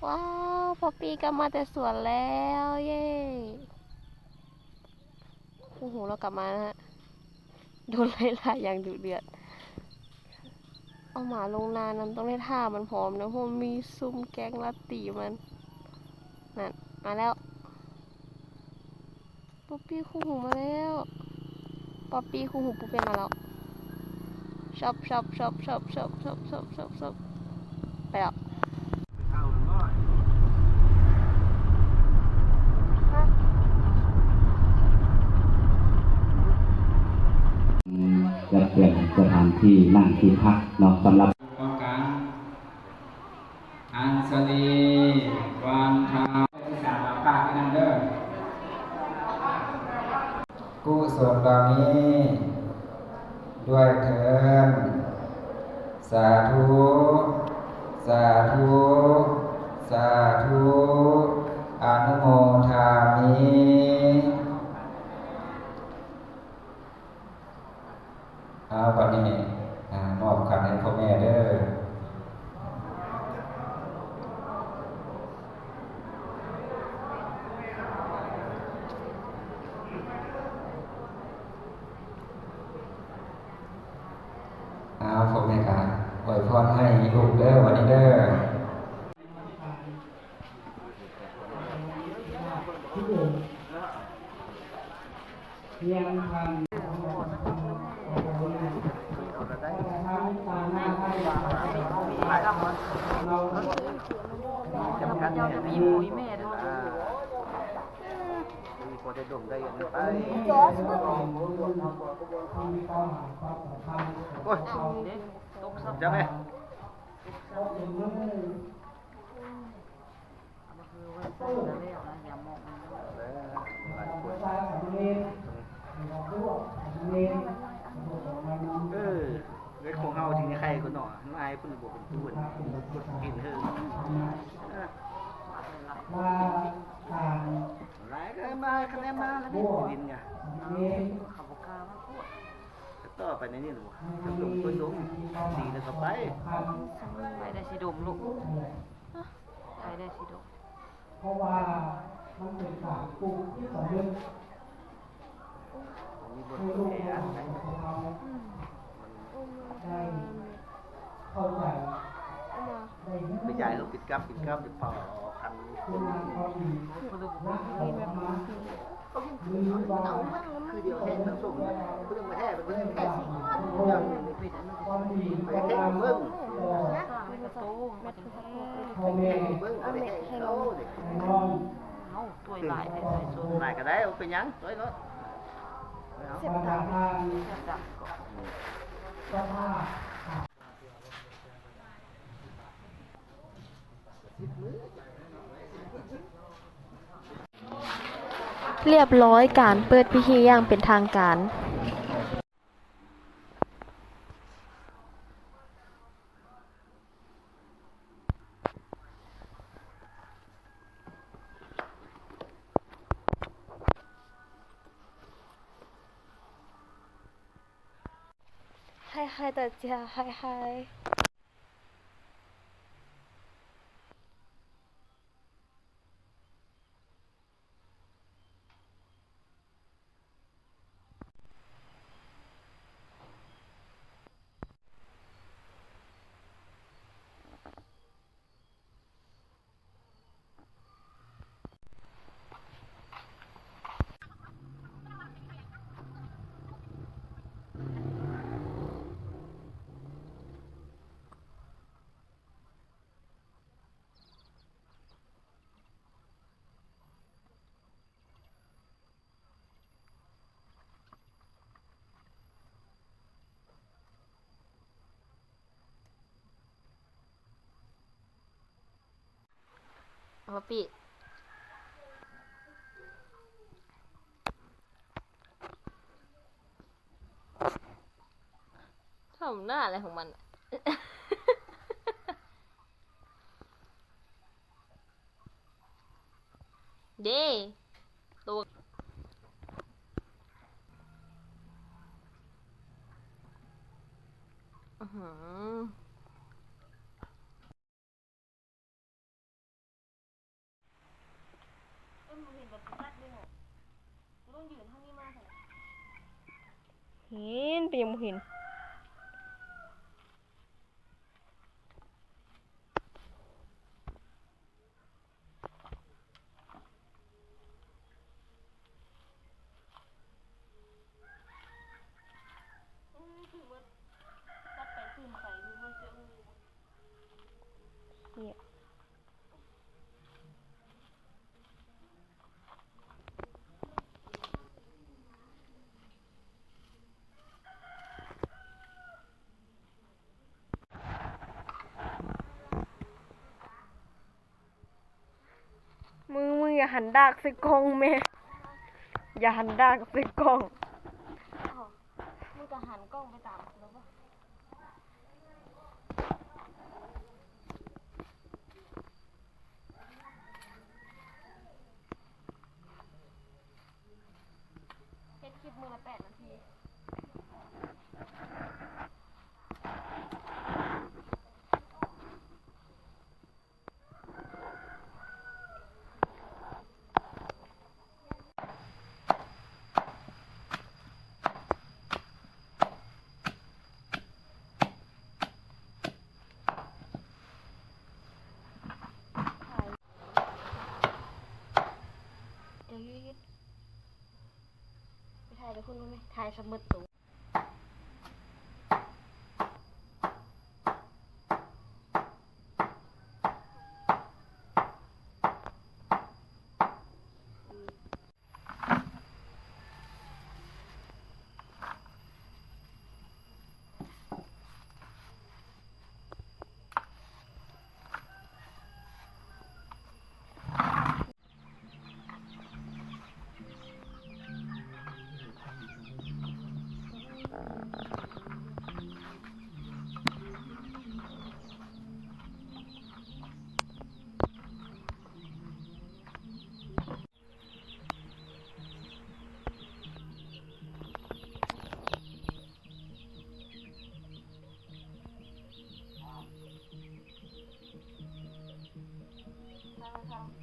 ວ້າວ ປອບປີກັບມາແຕ່ສວນແລ້ວ ເຢ້ ໂອ້ໂຫ ລາວກັບມານະ ໂດນໄລ່ລ່າຢ່າງດຸເດືອດ. ເອົາໝາລົງນານຳ ຕ້ອງໄດ້ຖ້າມັນພ້ອມນະ ເພາະມີຊຸມແກັງລາຕີມັນ. ນັ້ນ ມາແລ້ວ. ປັອບປີຄູ່ຫູມາແລ້ວ. ປັອບປີຄູ່ຫູປູເປ້ມາແລ້ວ. ຊອບ ຊອບ ຊອບ ຊອບ ໄປແລ້ວ. ຈະເປັນສະຖານທີ່ນັ່ງທີ່ພັກເນາະ ສຳລັບ ກອງກາງ ອັນສະລີ ວັນທາ ທີ່ສາມ ຝາກໄວ້ນຳເດີ. ກຸສົນເຫຼົ່ານີ້ດ້ວຍເທີ້ນ. ສາທຸ ສາທຸ ສາທຸ ອະນຸໂມທາມິ. ເອົາ ບັດນີ້ ອາ ມອບຂັນໃຫ້ພໍ່ແມ່ເດີ. ເອົາ ພໍ່ແມ່ກະອວຍພອນໃຫ້ລູກເດີ ບັດນີ້ເດີ. ໂອ້ຍ ຈັບແມ່. ເອີ ເລື່ອງຂອງເຮົາຊິໄດ້ໄຄກວ່າເນາະ ອາຍເພິ່ນບໍ່ເປັນຜູ້ເພິ່ນກິນເຮີ ເອີ ຫຼາຍກໍມາ ຄະແນນມາແລ້ວນີ້ ດິນກະ ເຂົາບໍ່ກ້າມາໂພດ ຕໍ່ໄປໃນນີ້ລະ ດມ ດມ ດີແລ້ວກໍໄປ ໄປໄດ້ຊິດົມລູກ. ໄປໄດ້ຊິດົມ ເພາະວ່າມັນເປັນການປູກຈິດສຳນຶກໃຫ້ລູກໃນຫຼານຂອງພວກເຮົາໄດ້ເຂົ້າໃຈ ໄດ້ຮູ້ ໄປຢາຍເຮົາປິດກັບ ປິດກັບ ເອົາຄັນ ຄຸນງາມຄວາມດີ ນະຄອນທຳມະ ຄືວ່າ ຄືດຽວແທ້ທັງສົງ ເພິ່ນມາແທ້ ເພິ່ນແທ້ ຄວາມດີຄວາມງາມ ເບິ່ງ ພໍ່ແມ່ ເບິ່ງ ເອົາແມ່ໃຫ້ ໃຫ້ນ້ອງ ເອົາ ຕ້ວຍຫຼາຍແທ້ ຫຼາຍກໍໄດ້ ບໍ່ເປັນຫຍັງ ຕ້ວຍໂລດ ເສບຕາ ເສບຕາ ລຽບລ້ອຍ ການເປີດພິທີຢ່າງເປັນທາງການ. ຫົວປີ້ ທຳໜ້າແຫຼະຂອງມັນ ເດ້ ໂຕ ອືຫື. ເຫັນ ແຕ່ຍັງບໍ່ເຫັນ. ມຶງ ມຶງຢ່າຫັນດາກໃສ່ກ້ອງແມ່ ຢ່າຫັນດາກໃສ່ກ້ອງ. ອ້າວ ມຶງກະຫັນກ້ອງໄປຕາມລາວບໍ? ເຮັດຄລິບມື້ລະແປດນາທີ. ດຽວ ຢຸດ ຢຸດ ໄປຖ່າຍແຕ່ພຸ້ນ ໄປຖ່າຍຊະເໝິດໂຕ. ສາມ